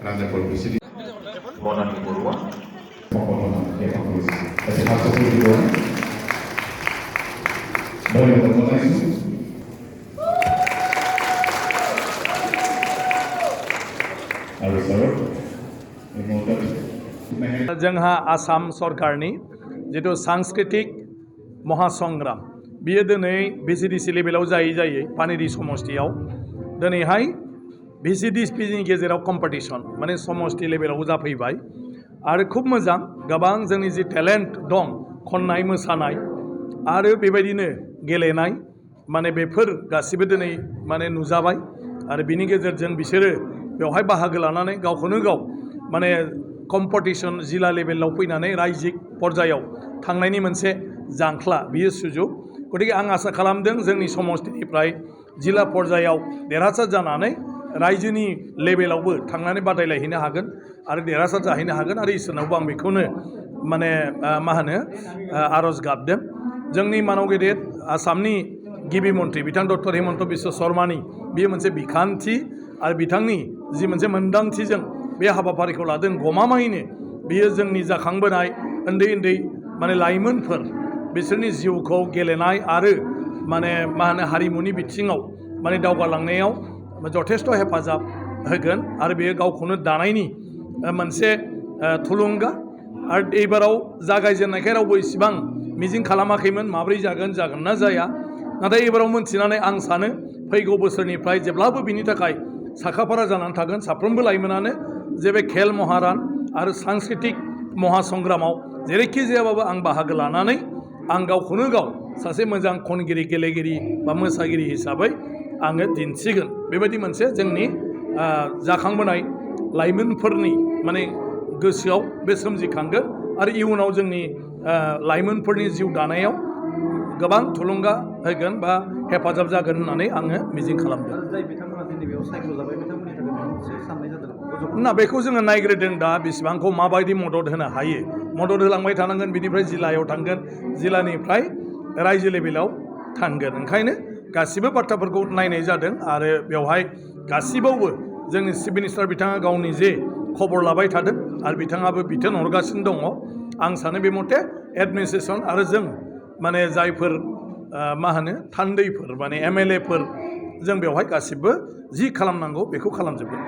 रांजाफोर बिसोरनि बनानि बर'आ मख'नो एसे हाबसोफोरनि दं जोंहा आसाम सरकारनि जितु सांस्कृतिक महासंग्राम बियो दिनै भिसिडिसि लेभेलाव जायै पानेरि समष्टियाव दिनैहाय भिसिडिसिनि गेजेराव कम्पिटिशन माने समष्टि लेभेलाव जाफैबाय आरो खूब मोजां गोबां जोंनि जि टेलेन्ट दं खननाय मोसानाय आरो बेबायदिनो गेलेनाय माने बेफोर गासिबो दिनै माने नुजाबाय आरो बिनि गेजेरजों बिसोरो बेवहाय बाहागो लानानै गावखौनो गाव माने कम्पिटिशन जिल्ला लेभेलाव फैनानै रायजिक पर्यायाव थांनायनि मोनसे जांख्ला बियो सुजुग गतिके आं आसा खालामदों जोंनि समष्टिनिफ्राय जिल्ला पर्यायाव देरहासार जानानै रायजोनि लेभेलावबो थांनानै बादायलायहैनो हागोन आरो देरहासार जाहैनो हागोन आरो इसोरनावबो आं बेखौनो माने आरज गाबदों जोंनि मानव गेदेर आसामनि गिबि मन्थ्रि बिथां डक्टर हिमन्त बिश्व शर्मानि बेयो मोनसे बिखान्थि आरो बिथांनि जि मोनसे मोन्दांथिजों बे हाबाफारिखौ लादों गमामायैनो बियो जोंनि जाखांबोनाय उन्दै माने लाइमोनफोर बिसोरनि जिउखौ गेलेनाय आरो माने हारिमुनि बिथिङाव माने दावगालांनायाव जथेस्थ' हेफाजाब होगोन आरो बेयो गावखौनो दानायनि मोनसे थुलुंगा आरो एबाराव जागायजेननायखाय रावबो इसिबां मिजिं खालामाखैमोन माब्रै जागोन ना जाया नाथाय एबाराव मोनथिनानै आं सानो फैगौ बोसोरनिफ्राय जेब्लाबो बिनि थाखाय साखाफारा जानानै थागोन साफ्रोमबो लाइमोनानो जे बे खेल महारान आरो सांस्कृतिक महासंग्रामाव जेरैखि जायाबाबो आं बाहागो लानानै आं गावखौनो गाव सासे मोजां खनगिरि गेलेगिरि बा मोसागिरि हिसाबै आङो दिन्थिगोन बेबायदि मोनसे जोंनि जाखांबोनाय लाइमोनफोरनि माने गोसोआव बे सोमजिखांगोन आरो इयुनाव जोंनि लाइमोनफोरनि जिउ दानायाव गोबां थुलुंगा होगोन बा हेफाजाब जागोन होननानै आङो मिजिं खालामदों ना बेखौ जोङो नायग्रोदों दा बेसेबांखौ माबायदि मदद होनो हायो मदद होलांबाय थानांगोन बिनिफ्राय जिल्लायाव थांगोन जिल्लानिफ्राय रायजो लेभेलाव थांगोन ओंखायनो गासिबो बाथ्राफोरखौ नायनाय जादों आरो बेवहाय गासिबावबो जोंनि चिफ मिनिस्टार बिथाङा गावनि जे खबर लाबाय थादों आरो बिथाङाबो बिथोन हरगासिनो दङ आं सानो बे मथे एडमिनिस्ट्रेसन आरो जों माने जायफोर थान्दैफोर माने MLA फोर जों बेवहाय गासिबो जि खालामनांगौ बेखौ खालामजोबगोन